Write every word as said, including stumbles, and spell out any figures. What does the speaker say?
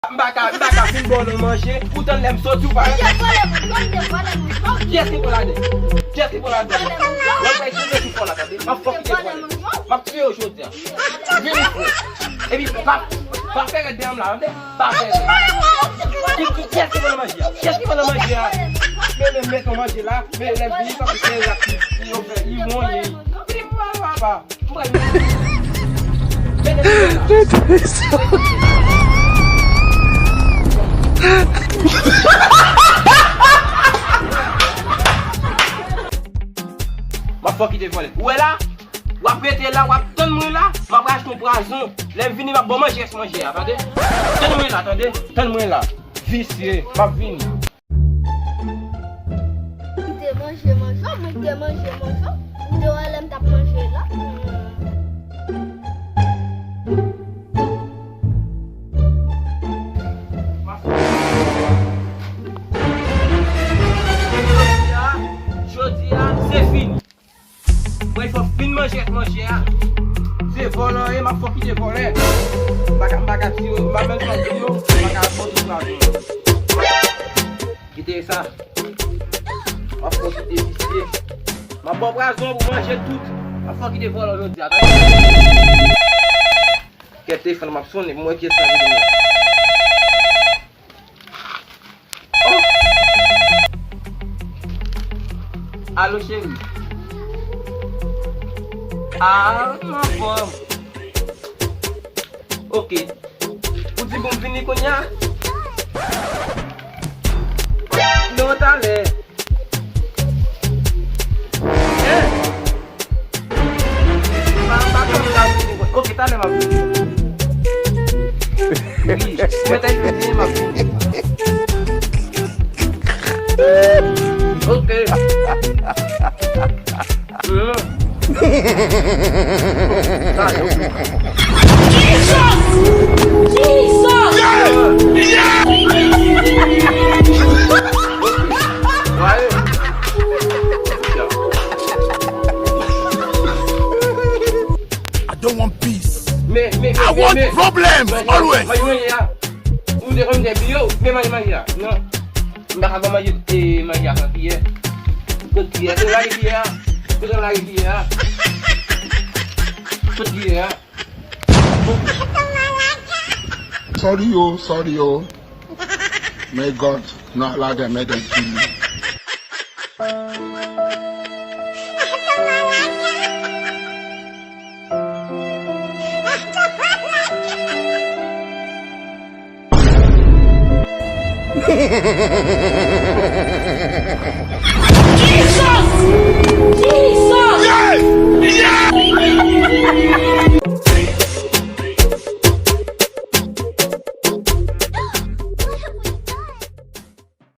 M pa ka, m pa ka fin ba w nan manje, ou tann lè m soti ou pa. Kiyès ki pran ladan? Kiyès ki pran ladan? Lè m fè jete sou fò la, tande. M ap fòk kite vòlè. M ap tiye w jodi a. Vini frè. Epi pa, pa fè rèd dèyè m la, tande. Pa fè rèd. Ki, ki, kiyès ki pran nan manje a? Kiyès ki pran nan manje a? Men, men, met nan manje la. Men lè m vini, pa kite la ki, ki yo fè, li wonyen. Vini pou papa. M ap fè w kite vòlè. Ou wè la? W ap rete la, w ap tann mwen la, m ap rachte yon pwazon. Lè m vini, m ap ba w manje rès manje a, tande? Tann mwen la, tande? Tann mwen la. Visye, m ap vini. M te manje manje, mwen te manje manje. M te wè lè m t ap manje la. Jodi a, jodi a, se fini. Mwen fò fin manje ak manje a. Se vòlè w ye, m ap fè w kite vòlè. M pa ka, m pa ka tiye w, m pa menm fè w tiye w, m pa ka bote w pwazon. Kite sa. M ap fè w kite visye. M ap ba w pwazon pou manje tout. M ap fè w kite vòlè w jodi a, tande. Kèt telefòn nan m ap sonnen, pou m wè kiyès k ap rele mwen. Oh! Alo, cheri. Ah, m anfòm. Ok. Ou di pou m vini kounye a? Non, talè. Hein? Pa, pa tann la vini. Ok, talè m ap vini. Wi, mwen te vini, m ap vini. Ok. Hmm. Talè, ok. Jesus! Jesus! I don't want peace. Men, men, men, I men, want men. Problems always. Manje, manje a. Ou te konn te biyo, men manje, manje a. Non. M pa ka manje, e, manje a san kiyè. Kot kiyè? Kote lage kiyè a? Kote lage kiyè a? Kot kiyè a? Sorry yo, sorry yo. May God not allow that man to kill you.